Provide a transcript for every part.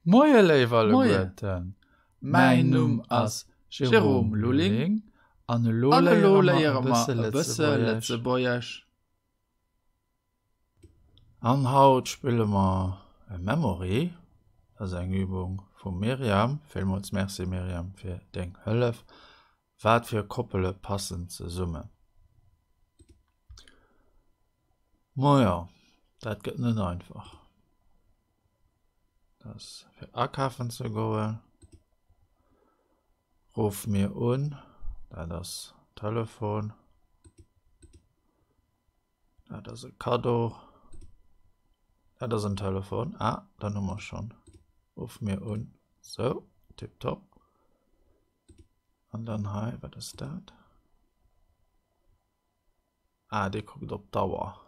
Moie léif alleguerten, mäin Numm ass Jérôme Lulling an elo léiere mer e bësse Lëtzebuergesch. An haut spille mer e Memory, dat ass eng Übung vum Myriam. Villmools Merci Myriam fir deng Hëllef. Wat fir Koppele passen zesummen? Majo, dat gëtt net einfach. Dat ass fir akafen ze goen. Ruff mir un, dat ass Telefon. Dat ass e Kaddo. Dat ass en Telefon. Ah, dann hu mer schonn. Ruff mir un. Sou, tipptopp. An dann hei, wat ass dat? Ah, dee kuckt op d'Auer.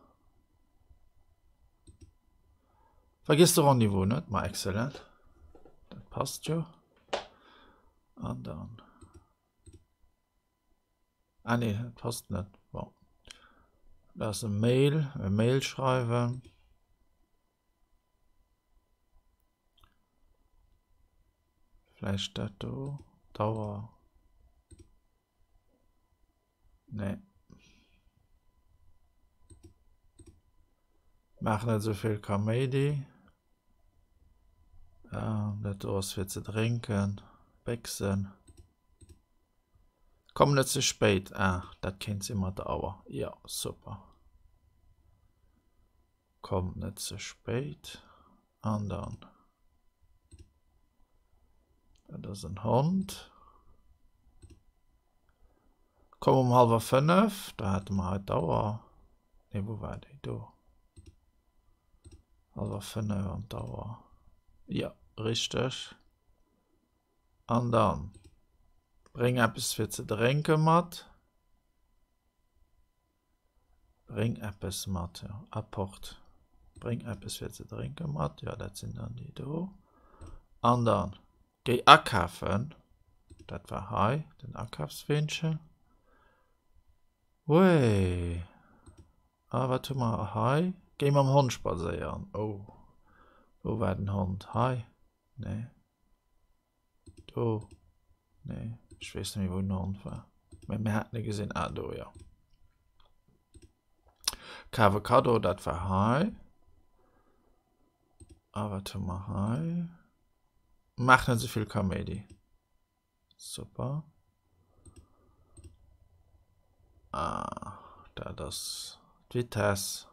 Vergiss de Rendez-vous net, ma excellent. Dat passt jo. An dann. Ah nee, dat passt net. Bon. Dat ass e Mail, e Mail schreiwen. Vläicht dat do, d'Auer. Nee. Maach net esou vill Kaméidi. Ähm, dat do ass fir ze drénken. Béchsen. Komm net ze spéit. Ah, dat kéint si mat der Auer. Jo, super. Komm net ze spéit. An dann. Dat ass en Hond. Komm um hallwer 5, da hate mer hei d'Auer. Nee, wou war déi? Do. Hallwer 5 an d'Auer. Ja, richteg. An dann bréng eppes fir ze drénke mat. Bréng eppes mat, jo. Apport. Bréng eppes fir ze drénke mat, jo, dat sinn dann déi do. An dann géi akafen, dat war hei den Akafsweenchen. Uéi, a wat hu mer hei? Géi mam Hond spadséieren. Oh, wou war den Hond? Hei? Nee. Do. Nee, ech weess net méi wou den Hond war. Mä mir haten e gesinn. Ah, do, jo. Kaf e Kaddo, dat war hei. A wat hu mer hei? Maach net esou vill Kaméidi. Super. Ah, dat ass d'Vitess.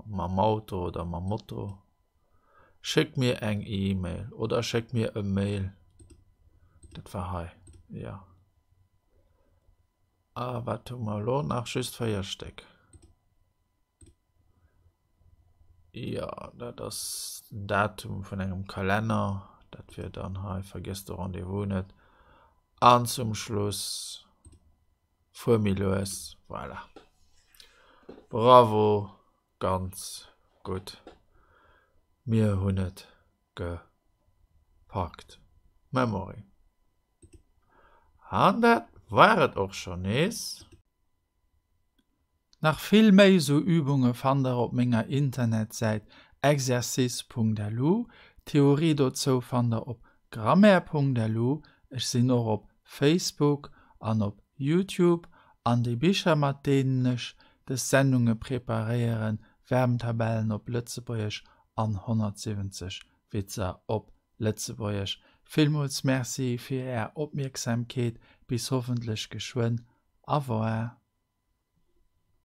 Mam Auto oder mam Moto. Schéck mir eng E-Mail oder schéck mir e Mail. Dat war hei, jo. A wat hu mer elo nach? Just 4 Stéck. Jo, dat ass den Datum vun engem Kalenner. Dat wier dann hei, vergiess de Rendez-vous net. An zum Schluss fuer méi lues. Voilà. Bravo, ganz gutt. Mir hunn et gepackt. Memory. An dat war et och schonn nees. Nach vill méi sou Übunge fannt der op menger Internetsäit exercice.lu. D'Theorie dozou fannt der op grammaire.lu. Ech sinn och op Facebook an op Youtube. An déi Bicher mat deenen ech des Sendunge preparéieren, Verbentabellen op Lëtzebuergesch an 170 Witzer op Lëtzebuergesch. Villmools Merci fir är Opmierksamkeet. Bis hoffentlech geschwënn. Au revoir.